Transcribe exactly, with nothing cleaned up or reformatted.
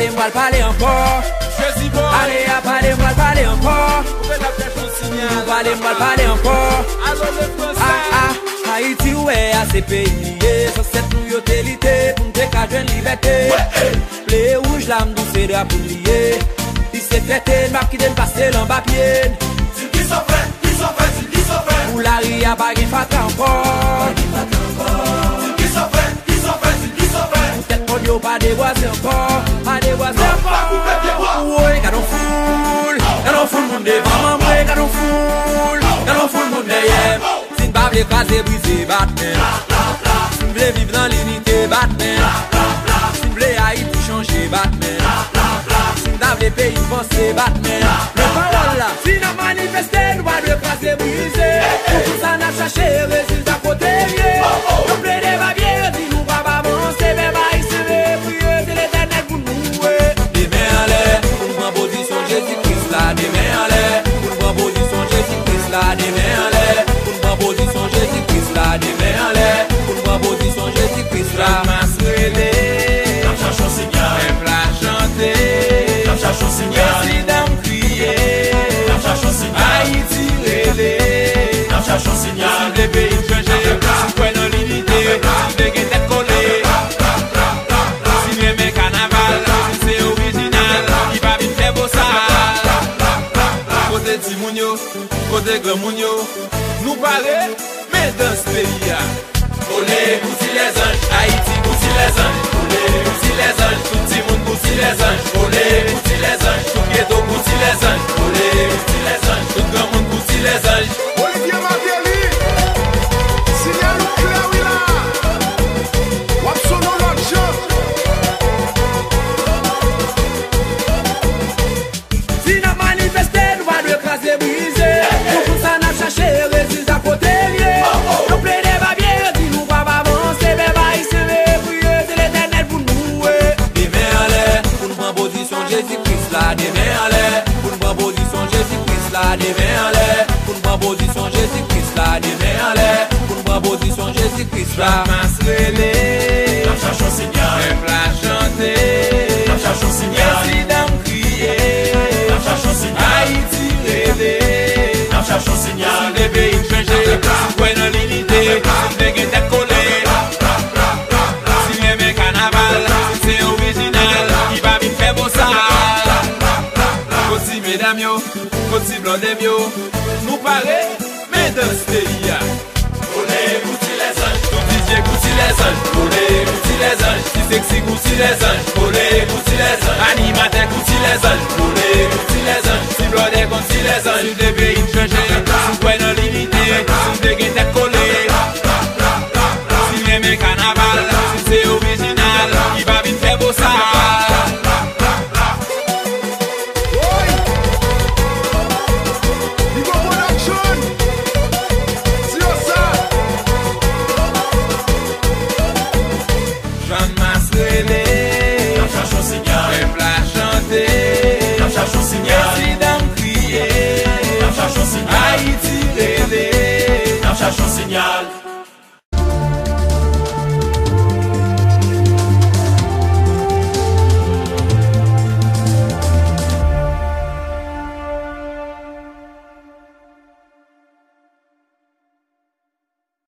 M pral pale ankò. Jezi boy. Ane a pale, m pral pale ankò. Ou fè la fè yon sinyal. M pale, m pral pale ankò. Alo le fransè. Ah, ah, Ayiti, ou wè a, se peyi n li ye. Zansèt nou yo te lite pou n te ka jwenn libète. Ble e wouj la, m di w se drapo n li ye. Li se fète n, m ap kite n pase l anba pye n. Di ki sa w fè, ki sa w fè, di ki sa w fè. Pou lari a pa gen fatra ankò. Di ki sa w fè, ki sa w fè, di ki sa w fè. Pou tèt mòn yo pa debwaze ankò, pa debwaze ankò. Pa koupe pye bwa. Woy, gad on foul, gad on foul moun devan mwen, gad on foul, gad on foul moun dèyè m. Si n pa vle kraze brize, bat men. Si n vle viv nan linite, bat men. Si n vle Ayiti chanje, bat men. Si n ta vle peyi n vanse, bat men. Men pawòl la. Si n ap manifeste, nou pa dwe kraze brize. Pou tout sa n ap chache, rezilta kote l ye? Yo plede babye, yo di nou p ap avanse, pèp ayisyen veye priye, se Letènèl pou nou louwe. De men anlè, pou n pran pozisyon Jezi Kris la, de men anlè, pou n pran pozisyon Jezi Kris la, de men anlè, pou n pran pozisyon Jezi Kris la, de men anlè, pou n pran pozisyon Jezi Kris la. Mas rele, n ap chache yon sinyal. Pèp la chante, n ap chache yon sinyal. Prezidan m kriye, n ap chache yon sinyal. Ayiti rele, n ap chache yon sinyal. Si n vle peyi n chanje, si n kwè nan linite, si n vle gen tèt kole, si n renmen kanaval, si n se orijinal, ki pa vin fè bosal. Kote timoun yo, kote granmoun yo, nou pare, men dans peyi a. Ole pou ti lèzanj, Ayiti pou ti lèzanj. Ole pou ti lèzanj, tout timoun pou ti lèzanj. Ole pou ti lèzanj, tout geto pou ti lèzanj. Ole pou ti lèzanj, tout granmoun pou ti lèzanj. Olivier Martelly, sinyal ou klè wi la. W ap sonnen yon lòt jan. Si n ap manifeste, nou pa dwe kraze brize. Pou tout sa n ap chache, rezilta kote l ye? Yo plede babye, yo di nou p ap avanse, pèp ayisyen veye priye, se Letènèl pou nou louwe. De men anlè, pou n pran pozisyon Jezi Kris la, de men anlè, pou n pran pozisyon Jezi Kris la, de men anlè, pou n pran pozisyon Jezi Kris la, de men anlè, pou n pran pozisyon Jezi Kris la. Mas rele, n ap chache yon sinyal. Pèp la chante, n ap chache yon sinyal. Prezidan m kriye, n ap chache yon sinyal. Ayiti rele, n ap chache yon sinyal. Si n vle peyi n chanje, si n kwè nan linite, si n vle gen tèt kole, si n renmen kanaval, si n se orijinal, ki pa vin fè bosal. Kot ti medam yo, kot ti blòdè m yo, nou pare? Men dans peyi a. Ole pou ti lèzanj, tout D J pou ti lèzanj. Ole pou ti lèzanj, ti seksi pou ti lèzanj. Ole pou ti lèzanj, animatè pou ti lèzanj. Ole pou ti lèzanj, ti blòdè kon ti lèzanj. Si n vle peyi n chanje, si n kwè nan linite, si n vle gen tèt kole, si n renmen kanaval, si n se orijinal, ki pa vin fè bosal. Woy! Nivo Production! Siyo sa! Jan mas rele, n ap chache yon sinyal. Pèp la chante, n ap chache yon sinyal. Prezidan m kriye, n ap chache yon sinyal. Ayiti rele, n ap chache yon sinyal.